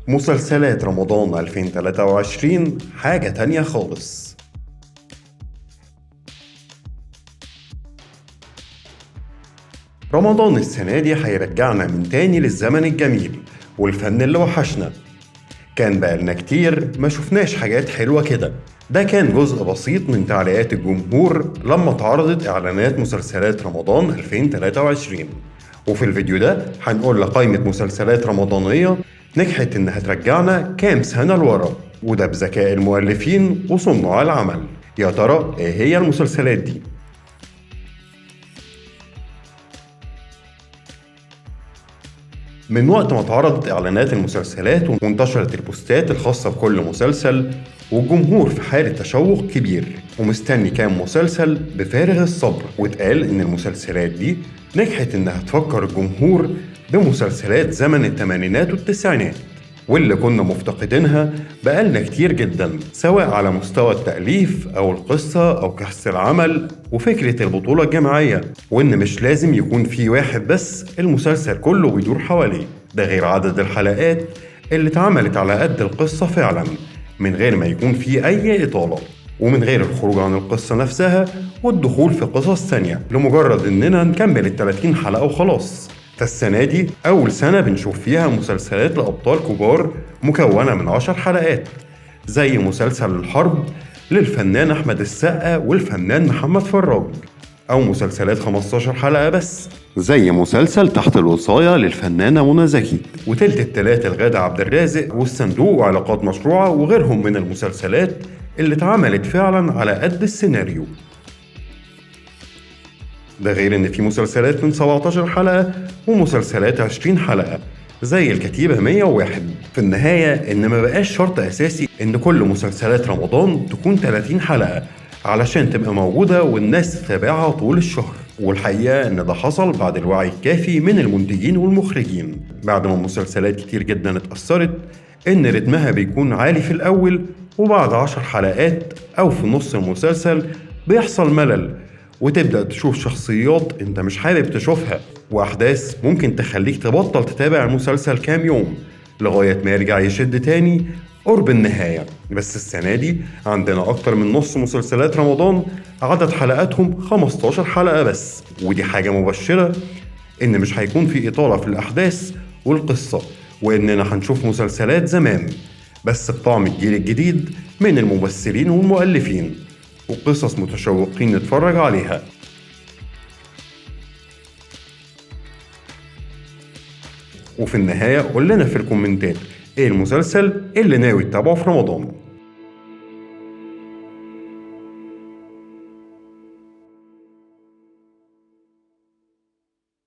مسلسلات رمضان 2023 حاجة تانية خالص. رمضان السنة دي هيرجعنا من تاني للزمن الجميل والفن اللي وحشنا، كان بقالنا كتير ما شفناش حاجات حلوة كده. ده كان جزء بسيط من تعليقات الجمهور لما اتعرضت إعلانات مسلسلات رمضان 2023. وفي الفيديو ده هنقول لقائمة مسلسلات رمضانية نجحت إنها ترجعنا كام سنة لورا، وده بذكاء المؤلفين وصناع العمل. يا ترى إيه هي المسلسلات دي؟ من وقت ما اتعرضت إعلانات المسلسلات وانتشرت البوستات الخاصة بكل مسلسل، والجمهور في حالة تشوق كبير ومستني كام مسلسل بفارغ الصبر، واتقال إن المسلسلات دي نجحت إنها تفكر الجمهور بمسلسلات زمن الثمانينات والتسعينات واللي كنا مفتقدينها بقالنا كتير جدا، سواء على مستوى التأليف أو القصة أو كحس العمل وفكرة البطولة الجماعية، وإن مش لازم يكون في واحد بس المسلسل كله بيدور حواليه، ده غير عدد الحلقات اللي اتعملت على قد القصة فعلا من غير ما يكون في أي إطالة، ومن غير الخروج عن القصة نفسها والدخول في قصص تانية لمجرد إننا نكمل 30 حلقة وخلاص. فالسنة دي أول سنة بنشوف فيها مسلسلات لأبطال كبار مكونة من 10 حلقات، زي مسلسل الحرب للفنان أحمد السقا والفنان محمد فراج، أو مسلسلات 15 حلقة بس زي مسلسل تحت الوصاية للفنانة منى زكي، وتلت التلاتة لغادة عبد الرازق، والصندوق وعلاقات مشروعة، وغيرهم من المسلسلات اللي اتعملت فعلا على قد السيناريو. ده غير ان في مسلسلات من 17 حلقة ومسلسلات 20 حلقة زي الكتيبة 101. في النهاية ان ما بقاش شرط اساسي ان كل مسلسلات رمضان تكون 30 حلقة علشان تبقى موجودة والناس تتابعها طول الشهر، والحقيقة ان ده حصل بعد الوعي الكافي من المنتجين والمخرجين، بعد ما مسلسلات كتير جدا اتأثرت ان رتمها بيكون عالي في الاول، وبعد 10 حلقات او في نص المسلسل بيحصل ملل وتبدأ تشوف شخصيات انت مش حابب تشوفها واحداث ممكن تخليك تبطل تتابع المسلسل كام يوم لغاية ما يرجع يشد تاني قرب النهاية. بس السنة دي عندنا أكتر من نص مسلسلات رمضان عدد حلقاتهم 15 حلقة بس، ودي حاجة مبشرة إن مش هيكون في إطالة في الأحداث والقصة، وإننا هنشوف مسلسلات زمان بس بطعم الجيل الجديد من الممثلين والمؤلفين وقصص متشوقين نتفرج عليها. وفي النهاية قول لنا في الكومنتات ايه المسلسل اللي ناوي تتابعه في رمضان.